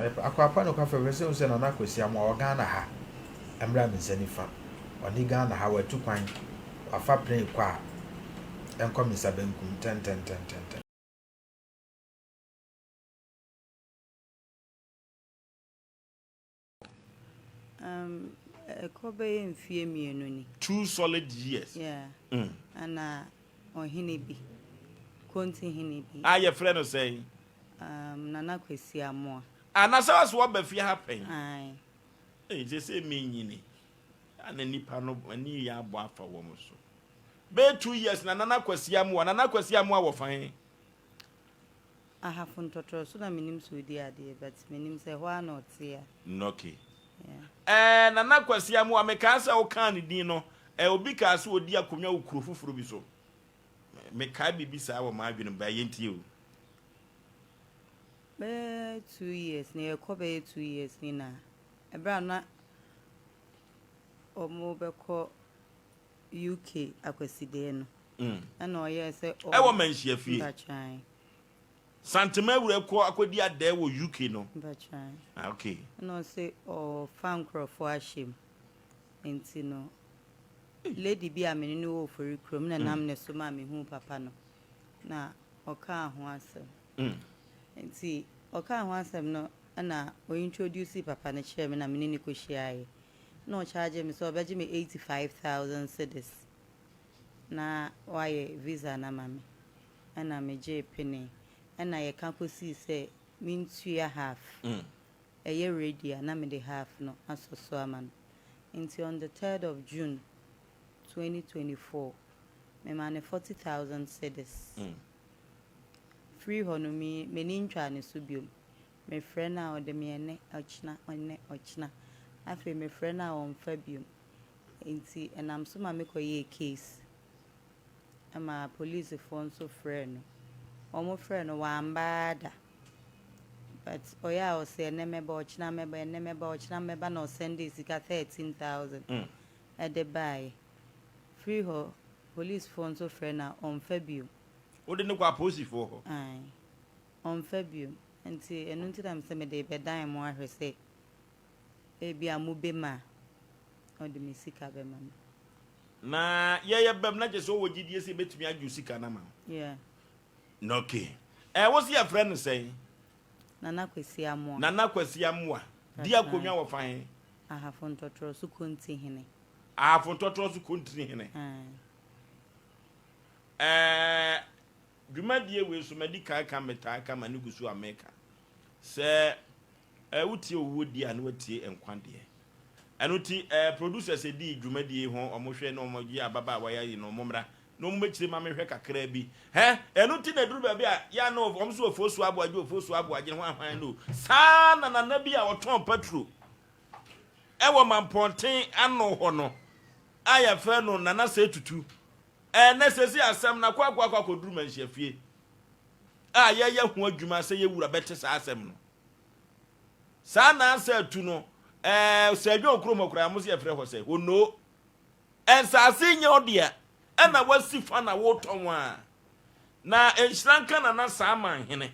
Akwaapa nokwafo mepɛ sɛ wohu sɛ Nana Kwasi Amoah ɔwɔ Ghana ha. Ɛmmra me nsa nifa. Ɔne Ghana ha watu kwan wafa plane kɔ a ɛnkɔ me nsa benkum ntɛntɛntɛntɛntɛm. Um, ɛkɔ bɛyɛ mfie mmienu ni. Two solid years. Yeah. Ana ɔhene bi, Konti hene bi. A yɛfrɛ no sɛn? Nana Kwesi Amoah. Ah, na sɛ ɔsɛ waba fie ha pɛn? Aye. Ei, seesei menyini. A na nnipa no ani yɛ abɔ afa wɔn so. Bɛyɛ 2 years na Nana Kwasi Amoah, Nana Kwasi Amoah wɔ fa he? Ahafo Ntɔtorɔ so na menim sɛ ɔdi adeɛ, but menim sɛ ɛhɔ ara na ɔte a. Okay. Yeah. Ɛɛ, Nana Kwasi Amoah, mekaa sɛ wokaa ne din no, ɛɛ, obi kaa sɛ ɔdi akonnwa wɔ kuro foforɔ bi so. Mekae biribi saa wɔ m'adwene mu, but yɛntie o. Bɛyɛ 2 years na yɛkɔ, bɛyɛ 2 years ni na ɛberɛ a na wɔbɛkɔ UK akwasideɛ no, ɛna ɔyɛɛ sɛ Ɛwɔ Manhyia fie. Mpatwan. Santema awura kɔ akɔdi adɛɛ wɔ UK no. Mpatwan. Ah, okay. Ɛna ɔsɛ ɔfa nkurɔfoɔ ahyɛ mu, nti no lady bi a mene no wɔ Ofori kurom na nam ne so ma mehu papa no na ɔkaa ho asɛm. Nti ɔkaa ho asɛm no, ɛna ɔintroduce papa no kyerɛ me na mene ne kɔhyiaeɛ, na ɔcharge me sɛ ɔbɛgye me 85,000 cedis na wayɛ visa no ama me. Ɛna megyee pene, ɛna yɛka kɔsii sɛ mentua half. Ɛyɛ ready a, na mede half no asɔ so ama no. Nti on the 3rd of June 2024 mema no 40,000 cedis. Firi hɔ no, me m'ani ntwaa ne so biom. Mefrɛ no a, ɔde me ɛnɛ, ɔkyena, ɛnɛ, ɔkyena. Afei mefrɛ no a, ɔmfa biom. Nti ɛnam so ma mekɔyɛɛ case ma polisifoɔ nso frɛɛ no. Wɔn frɛɛ no, wamba da. But ɔyɛ a ɔsɛ ɛnɛ mɛba, ɔkyena mɛba, ɛnɛ mɛba, ɔkyena mɛba, na ɔsɛnde sika 13,000 ɛde baeɛ. Firi hɔ, polisifoɔ nso frɛ no a, ɔmfa biom. Wode ne kɔ apolisifoɔ hɔ? Ae, ɔmfa biom. Nti ɛno nti na sɛ mede bɛdan mo ahwɛ sɛ ebi a mobɛm a, ɔde me sika bɛma me. Na yɛyɛ bɛm na kyerɛ sɛ wowɔ gyidie sɛ yɛbɛtumi agye wo sika no ama wo? Yeah. Na okay. Ɛ wo se yɛfrɛ no sɛn? Nana Kwesi Amoah. Nana Kwasi Amoah. Di akonnwa wɔ fa he? Ahafo Ntɔtorɔ so Konti hene. Ahafo Ntɔtorɔ so Kontini hene. Aye. Ɛɛ, dwumadie wei so madi kan ka, metaa ka ma ne gu so a meka sɛ ɛɛ wotie owuo die a na watie nkwa deɛ. Ɛno ti ɛɛ producers edi dwumadie ho, ɔmo hwɛ na ɔmo gye ababaawa yi ayi na ɔmo mmra na ɔmo bɛkyerɛ ma mehwɛ kakra bi. Hɛ, ɛno ti na eduru baabi a yɛ ano ɔmo so ofuo so aboagye, ofuo so aboagye ho ahwan no saa. Na nana bi a ɔtɔn petrol ɛwɔ Mampɔnten ano hɔ no a yɛfrɛ no Nana Sɛ Tutu, ɛnɛ sɛsi asɛm na akɔ akɔ akɔ akɔduru Manhyia fie a yɛyɛ ho adwuma sɛ yɛwura bɛte saa asɛm no. Saa nansa atu no, ɛɛ sɛ adwa okurom hɔ koraa mo sɛ yɛfrɛ hɔ sɛ Hono. Ɛnsaase nyɛ ɔdea ɛna wasi fa na wotɔn a. Na nhyira nka Nana saa manhene.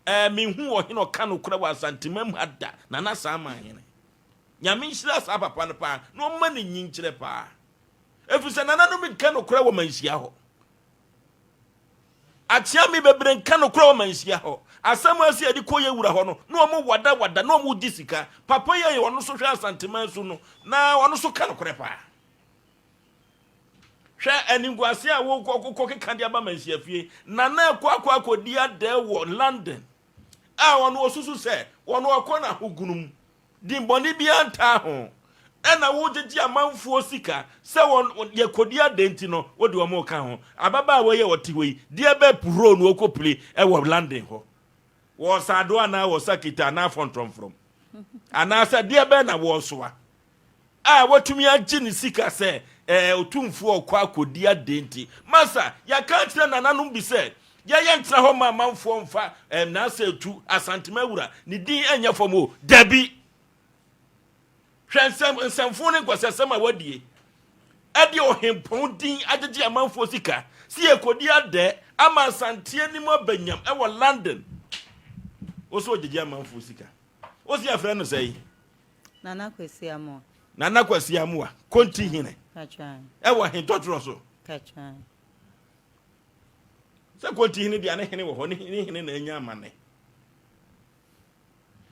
Ɛɛ mehu ɔhene ɔka no korɛ wɔ Asantemam ha da, Nana saa manhene. Nyame nhyira saa papa no paa na ɔma ne nyinkyerɛ paa. Ɛfiri sɛ nananom nka nokorɛ wɔ Manhyia hɔ. Akyeame bebree nka nokorɛ wɔ Manhyia hɔ. Asɛm a ɛsɛ yɛde kɔ yɛ wura hɔ no, na wɔn wada wada na wɔn di sika. Papa yi a ɔno nso hwɛ Asanteman so no, na ɔno nso ka nokorɛ paa. Hwɛ animguase a wokɔ kɔ keka de aba Manhyia fie. Nana ɛkɔ akɔ akɔdi adɛɛ wɔ London a ɔno ɔsusu sɛ ɔno ɔkɔ n'ahogunu mu. Dimmɔne biara ntaa ho. Ɛna wogyegye amanfoɔ sika sɛ wɔn yɛkɔdi adɛn nti no wode wɔn reka ho. Ababaawa yi a ɔte hɔ yi, deɛ bɛ puro no ɔkɔ pire ɛwɔ London hɔ. Wɔsa ado anaa wɔsa kita anaa fɔntrɔmfrɔm anaasɛ deɛ bɛn na wɔresoa a watumi agye ne sika sɛ ɛɛ otumfoɔ ɔkɔ akɔdi adɛn nti. Masa, yɛaka akyerɛ nananom bi sɛ yɛyɛ ntena hɔ ma amanfoɔ mfa ɛɛ n'asɛ etu Asantema awura ne din ɛnyɛ fam o. Dabi. Hwɛ nsɛm nsɛmfo ne nkwaseasɛm a wadie ɛde ɔhempɔn din agyegye amanfoɔ sika si yɛkɔdi adɛ ama Asanteɛ anim abanyam ɛwɔ London. Wo sɛ ɔgyegye amanfoɔ sika. Wo sɛ yɛfrɛ no sɛn? Nana Kwasi Amoah. Nana Kwasi Amoah, Konti hene. Ɛwɔ he tɔtorɔ so? Sɛ Konti hene deɛ ne hene wɔ hɔ, ne hene na anya amane.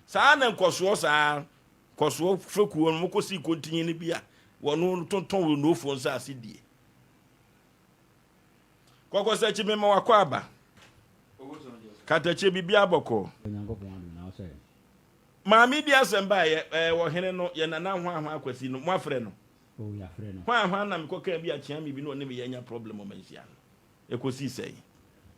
Saa na nkɔsoɔ saa nkɔsoɔ fekuo no mokɔsii Konti hene bi a wɔno tontɔn wɔ Nuofoɔ nsaase die. Kɔkɔsakyi mema wakɔ aba. Katakyie biribiara bɔkɔɔ. Maame bi asɛm baeɛ ɛɛ ɔhene no yɛ nana hwanhwan Kwasi no moafrɛ no? Hwanhwan na mekɔkaa bi akyea me bi na ɔne me yɛanya problem wɔ manhyia no. Ɛkɔsii sɛn?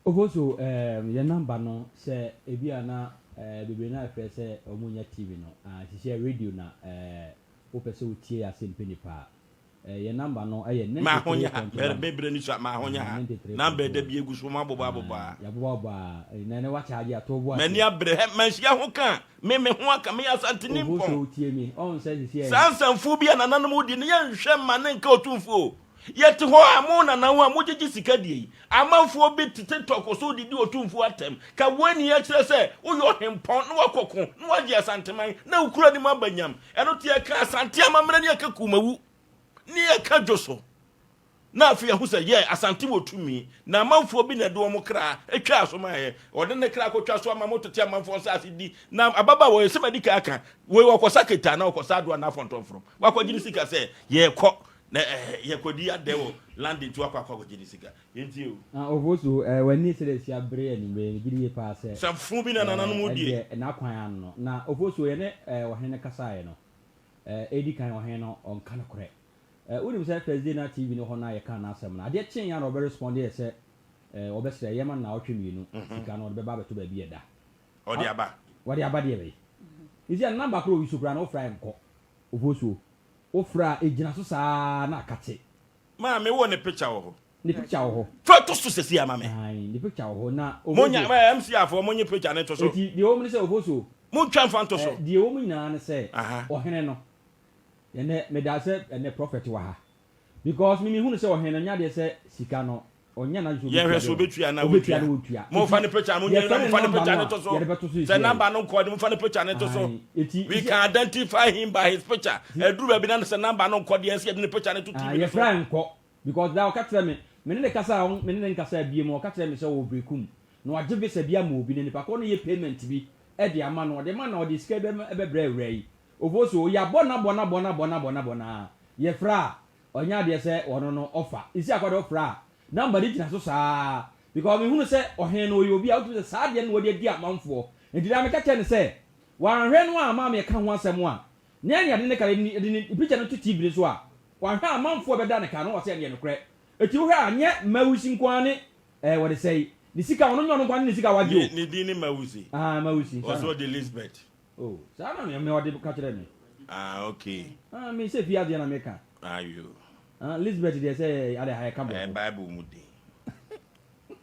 Ofosu ehm yɛn number no sɛ ebi a na eh bebree no a frɛ sɛ ɔmo nnya TV no ah sisiɛ radio na eh wopɛ sɛ wotie yɛ asɛmpɛ nipa a Yɛn number no yɛ Maho nyɛ ha. 93.1. Me brɛ ni sua maho nyɛ ha. Number ɛda bi egu so mo abobɔ abobɔ a. Yɛabobɔ abobɔ a. Na ɛnɛ wa charge ato bo ase. M'ani abere hɛ manhyia ho ka a me me ho aka meyɛ Asanteni Oho mpɔn. so wotie me ɔn sɛ sisi ɛ. Saa nsɛmfoo bi a nananom di no yɛnhwɛ mma no nka Otumfoɔ o. Yɛte hɔ a mo nananom a mogyegye sika die yi amanfoɔ bi te tiktok so didi Otumfoɔ atɛm ka wei ne ɛkyerɛ sɛ woyɛ ɔhempɔn na wakɔ ko na wagye Asanteman na wokura ne mu aba nyam Ɛno nti yɛka Asante amammerɛ ne yɛka Kumawu ne yɛka Dwoso na afei yɛahu sɛ yɛ Asante wɔ tumi na amanfoɔ bi na ɛde wɔn kra twaa so maeɛ. Wɔde ne kra kɔtwa so ama mo tete amanfoɔ nsaase di na ababaawa yi sɛ madi kan aka wei wɔkɔsa keta anaa wɔkɔsa adoa anaa fɔntɔmfrɔm wakɔgye ne sika sɛ yɛkɔ na yɛkɔdi adɛ wɔ London nti wakɔ akɔ akɔgye ne sika. Yɛntie o. Na Ofosu, eh, w'ani sɛdeɛ asi abere anwummerɛ yi, megye di yie paa sɛ, Sɛ fo bi na nananom eh, die. ɛndeɛ n'akwan ano no. Na Ofosu, yɛne eh, ɔhene no kasaeɛ no, eh, ɛdi kan ɔhene no ɔnka nokorɛ. Eh, wonim sɛ Thursday na TV no hɔ no a yɛkaa n'asɛm no, adeɛ kyeeɛ a na ɔbɛrespondeɛ sɛ, eh, ɔbɛsrɛ yɛma no naawɔtwe mmienu, sika no ɔde bɛba abɛto baabi a ɛda. Ɔde aba. Ɔde aba deɛ bɛn? Seesei a ne number korɔ a ɔyi so koraa no, wofrɛ a ɛnkɔ. Ofosuo, wofrɛ a ɛgyina so saa ara na akate. Maame wɔ ne picture wɔ hɔ. Ne picture wɔ hɔ. Fa to so sɛsi ama me. Ae ne picture wɔ hɔ na Ofosuo. Mo nya eh, MC afoɔ mo nye picture ne to so. Eti deɛ ɛwɔ mu ne sɛ Ofosuo. Mo ntwa nfa nto so. Eh, deɛ ɛwɔ mu nyinaa ne sɛ ɔhene no ɛnɛ meda sɛ ɛnɛ prophet wɔ ha because me mehunu sɛ ɔhene no nyɛ adeɛ sɛ sika no ɔnyɛ n'adwene sɛ Yɛnhwɛ sɛ obetua obetua anaa obetua wɔntua. na wɔtua. Momfa Eti ne picture no monyɛ yɛfrɛ na ne momfa ne number picture no no a to so. yɛde bɛto so Sɛ seesei. number no nkɔ de momfa ne picture no to so. Ae, eti We can identify him by his picture. Ɛduru baabi na sɛ number no nkɔ deɛ ɛsɛ yɛde ne picture no to Ah, TV no so. yɛfrɛ a nkɔ because da ɔka kyerɛ me me ne ne kasa a me ne ne nkasaa biem ɔka kyerɛ me sɛ ɔwɔ Berekum na wagye visa bi ama obi na nipa korɔ no yɛ payment bi de ama no ɔde ma na ɔde sika bi bɛbrɛ awuraa yi Ofosu yɛabɔ no abɔ no abɔ no abɔ no abɔ no abɔ no aa yɛfrɛ a Ɔnyɛ adeɛ sɛ ɔno no ɔfa. Nsi akwa deɛ ɔfrɛ a number no gyina so saa because me hunu sɛ ɔhene no ɔyɛ obi a wotumi sɛ saa adeɛ no na ɔde adi amanfoɔ nti daa meka kyerɛ no sɛ wanhwɛ no a maame ɛka ho asɛm a na ɛne ade ne ka yɛde ne picture no to TV no so a wanhwɛ a amanfoɔ bɛda ne ka no ɔsɛ ɛneɛ nokorɛ nti wohwɛ a nyɛ Mawusi nko ara ne ɛɛ wɔde sɛe ne sika ɔno nyɛ ɔno nko ara ne ne sika wagye o. Ne din ne Mawusi. Ah Mawusi. Ɔsɛ ɔde Lisbeth. Oh saa na me me ɔde ka kyerɛ me. Ah okay. Ah me sɛ fie adeɛ na me ka. Ayo. Ah Lisbeth deɛ sɛ ade ha yɛ ka borɔfo. Ɛyɛ bible mu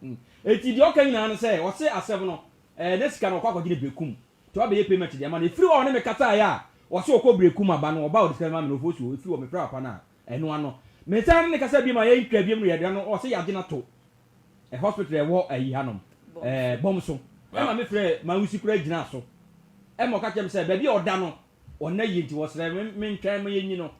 din. Eti deɛ ɔka nyinaa ne sɛ ɔse asɛm no ɛɛ ne sika no ɔkɔ akɔgye no Berekum nti wabɛyɛ payment de ama no efiri hɔ a ɔne me kasaeɛ a ɔse ɔkɔ Berekum aba no ɔba ɔde sika no ma me no Ofosuo efiri hɔ mefrɛ papa no a ɛno ano me san ne no kasa biom a yɛntwa biom no yɛde no ɔse yɛagye no ato ɛ hospital ɛwɔ ayi hanom ɛɛ bɔm so ɛma me frɛ mawusi koraa gyinaa so ɛma ɔka kyerɛ me sɛ baabi a ɔda no ɔnna yie nti wɔsrɛ me mentwɛn ma yɛnyi no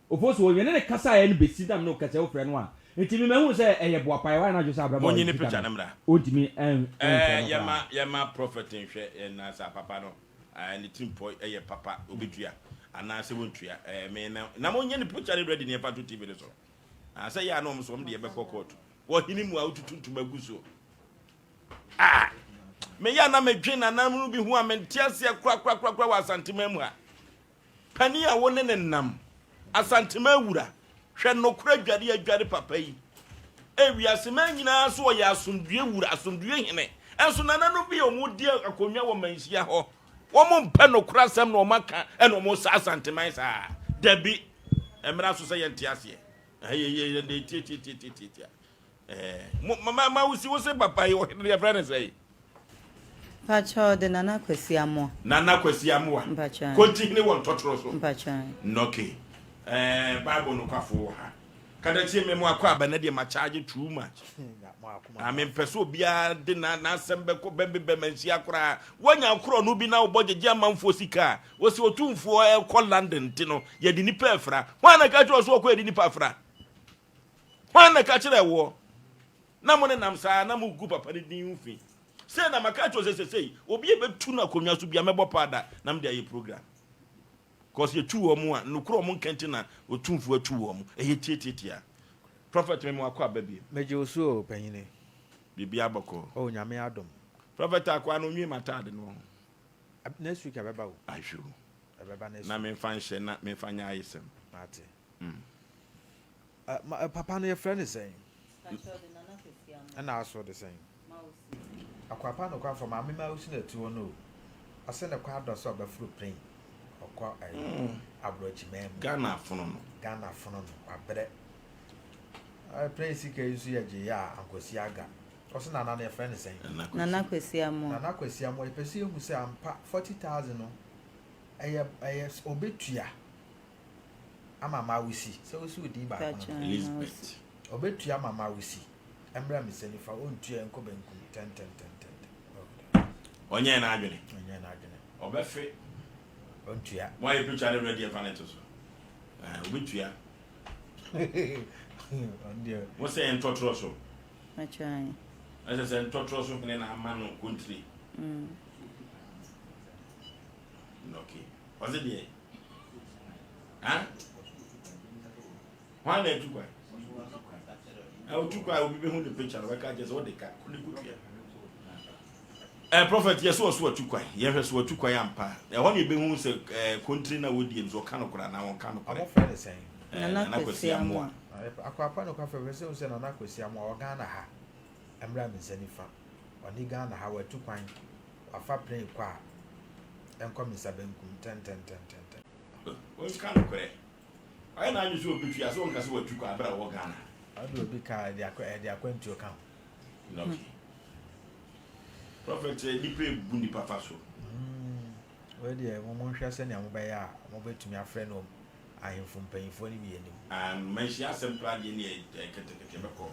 ofo so wɔyɛ ne ne kasaeɛ no bɛsi na me ne ɔkasa wofrɛ no a nti me mahunu sɛ ɛyɛ boapaeɛ wayɛ n'adwene sɛ abrabɔ a Monyi ne ɔde sika picture no no mmra. ɔntumi ɛnhwɛ Ɛɛ no yɛma koraa. yɛma prophet nhwɛ yɛn na saa papa no ɛɛ ne tirim pɔ ɛyɛ papa obetua anaasɛ wɔntua ɛɛ me na na monyɛ ne picture no ready ne yɛmfa nto TV no so. Ah sɛ yɛ a na wɔn so wɔn deɛ bɛkɔ court. Wɔ hene mu a wotutu ntoma gu so. Ah! Meyɛ a na medwen nananom no bi ho a mente aseɛ korakorakorakora wɔ Asanteman mu ha. Panin a wo ne ne nam, Asanteman wura, hwɛ nokorɛ adware adware papa yi. Ewiaseman nyinaa so ɔyɛ asomdwie wura, asomdwie hene. Ɛnso nananom bi a wɔdi akonnwa wɔ manhyia hɔ, wɔn mpɛ nokorɛ asɛm na wɔn aka ɛna wɔn sa Asanteman saa. Dabi, ɛmmra so sɛ yɛnte aseɛ. Ɛyɛ yɛ yɛ tiatiatiatiatia. Ɛɛ mo ma ma wosi wo se papa yi ɔhene yɛfrɛ ne sɛn? Mpakyɛw ɔde Nana Kwasi Amoah. Nana Kwasi Amoah. Mpakyɛw. Kontihene wɔ ntɔtorɔ so. Mpakyɛw. Nɔke. Ɛɛ Bible nokwafo wɔ ha. Kadakyie me mo akɔ aba na deɛ ma charge too much. akoma Na mu mempɛ sɛ obiara de na n'asɛm bɛkɔ bɛbebɛ manhyia koraa. Woanya korɔno bi na wobɔ gyegye amanfoɔ sika a, wɔsi otumfoɔ ɛkɔ London nti no, yɛde nipa afira. Hwan na ka kyerɛ wo sɛ wɔkɔ yɛde nipa afira? Hwan na ka kyerɛ woɔ? Na mo nenam saa na mo gu papa no din ho fi. Sei na maka akyerɛ wo sɛ sesei obi a ɛbɛtu no akonnwa so bia mɛbɔ paada na mede ayɛ program. Cause yɛtu wɔn a, nokorɛ wɔn nka nti na Otumfoɔ atu wɔn. Ɛyɛ tiatiatia. Prophet me ma wakɔ aba bio. Megye wo so o panyini. Biribiara bɔkɔɔ. Oh Nyame adom. Prophet akoa no nwie m'ataade no ɔho. Next week ɛbɛba o. Ahwɛ o. Ɛbɛba next Na week. memfa nhyɛ na memfa nyɛ ayesɛm. Mate. Ma, papa no yɛfrɛ no sɛn? Ɛna aso de sɛn? Akwapa nokwafo maame ma osi na ɛte hɔ no o. Ɔsɛ ne kɔ adɔ sɛ ɔbɛforo plane. Ɔkɔ ɛyi aborɔkyiman mu. Ghana afono no. Ghana afono no wabrɛ. Ɛɛ plane sika yi nso yɛ gye yɛ a ankwasi aga. Ɔsɛ nana no yɛfrɛ no sɛn? Nana Kwesi Amoah. Nana Kwesi Amoah yɛpɛ sɛ yɛhu sɛ ampa 40,000 no ɛyɛ ɛyɛ ɔbɛtua ama Mawusi sɛ wosi wo din baako no. Elizabeth. Ɔbɛtua ama Mawusi mmra me nsa nifa ɔntua nkɔ benkum tɛntɛntɛntɛntɛn. Ɔnyɛɛ n'adwene. Ɔnyɛɛ n'adwene. Ɔbɛfe. Ɔntua. Mo ayɛ picture no ready ɛfa ne to so. Ɛɛ ɔbɛtua. Ɔno deɛ. Mo sɛ yɛn ntɔtorɔ so. Atwan. Ɛsɛ sɛ ntɔtorɔ so hene na ama no kontire. Mm. Okay. Ɔse deɛ. Ha? Hwan na atu kwan? Na otu kwan obi bɛhu ne picture no bɛka kyerɛ sɛ wode ka ne kotua. Eh, prophet yɛ sɛ ɔso atu kwan. Yɛhwɛ so atu kwan ampa. Ɛhɔ na yɛbɛhu sɛ eh, kontiri na wɔdie no so ɔka no koraa na ɔnka no korɛ. Wɔfrɛ no sɛn? Eh, Nana Kwasi Amoah. Akwapa no kwafɛ fɛ sɛ sɛ Nana Kwasi Amoah wɔ Ghana ha. Mmra me nsa nifa. Ɔne Ghana ha watu kwan. Wafa plane kɔ a ɛnkɔ me nsa benkum tɛntɛntɛntɛntɛn. Ɔnka nokorɛ. Ɔyɛ n'adwene sɛ ɔbɛtua sɛ ɔnka sɛ watu kwan berɛ a ɔwɔ Ghana. Ɔde obi ka ɛde akɔ ɛde akwantuo ka ho. Okay. Prophet sɛ nipa ebu nipa fa so. Mm, wei deɛ mo monhwɛ sɛnea mobɛyɛ a mobɛtumi afrɛ no ahemfo mpanyinfoɔ no bi anim. Ah, manhyia asɛm koraa deɛ ne yɛ kɛtɛkɛtɛ bɛkɔ.